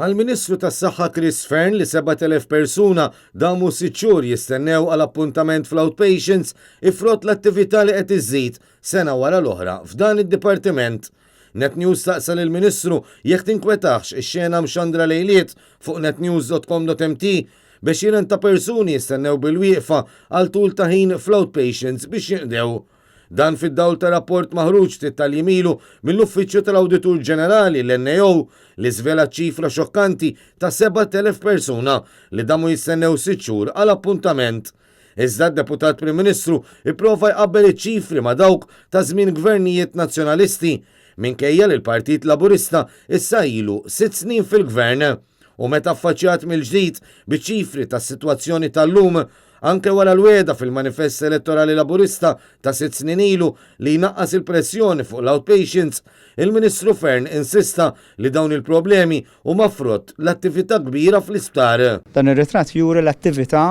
Għall-Ministru tas-Saħħa Chris Fearne li 7,000 persuna damu sitt xhur jistennew għal appuntament fl-outpatients hi frott l-attività li qed iżżid sena wara l-oħra f'dan id-dipartiment. Net News staqsa lill-Ministru jekk tinkwetahx ix-xena mxandra lejliet fuq netnews.com.mt b'għexieren ta' persuni jistennew bil-wieqfa għal tul ta' ħin fl-outpatients biex jinqdew. Dan fid-dawl ta' rapport maħruġ ftit tal-jiem ilu mill-Uffiċċju tal-Awditur Ġenerali, l-NAO, li żvela ċ-ċifra xokkanti ta' 7,000 persuna li damu jistennew sitt xhur għal appuntament. Iżda d-Deputat Prim Ministru ipprova jqabbel iċ-ċifri ma' dawk ta' żmien gvernijiet Nazzjonalisti, minkejja li l-Partit Laburista issa ilu sitt snin fil-Gvern. U meta affaċċjat mill-ġdid biċ-ċifri tas-sitwazzjoni tal-lum, anke wara l-wegħda fil-manifest elettorali Laburista ta' sitt snin ilu li jnaqqas il-pressjoni fuq l-outpatients, il-Ministru Fearne insista li dawn il-problemi huma frott l-attività kbira fl-isptar. Dan ir-ritratt juri l-attività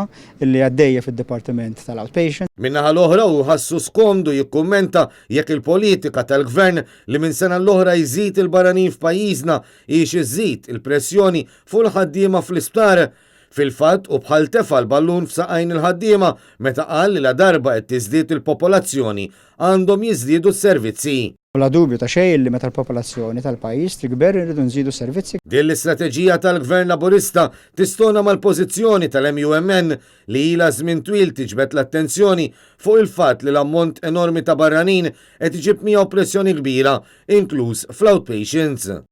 li għaddejja fid-dipartiment tal-outpatient. Min-naħa l-oħra hu ħassu skomdu jikkummenta jekk il-politika tal-Gvern li minn sena l-oħra jżid il-barranin f'pajjiżna hix iżżid il-pressjoni fuq il-ħaddiema fl-isptar. Fil-fatt hu bħal tefa' l-ballun f'saqajn il-ħaddiema meta qal li ladarba qed tiżdied il-popolazzjoni għandhom jiżdiedu s-servizzi. Bla dubju ta' xejn li meta l-popolazzjoni tal-pajjiż tikber irridu nżidu s-servizzi. Din l-istrateġija tal-Gvern Laburista tistona mal-pożizzjoni tal-MUMN li ilha żmien twil tiġbed l-attenzjoni fuq il-fatt li l-ammont enormi ta' barranin qed iġib miegħu pressjoni kbira, inkluż fl-outpatients.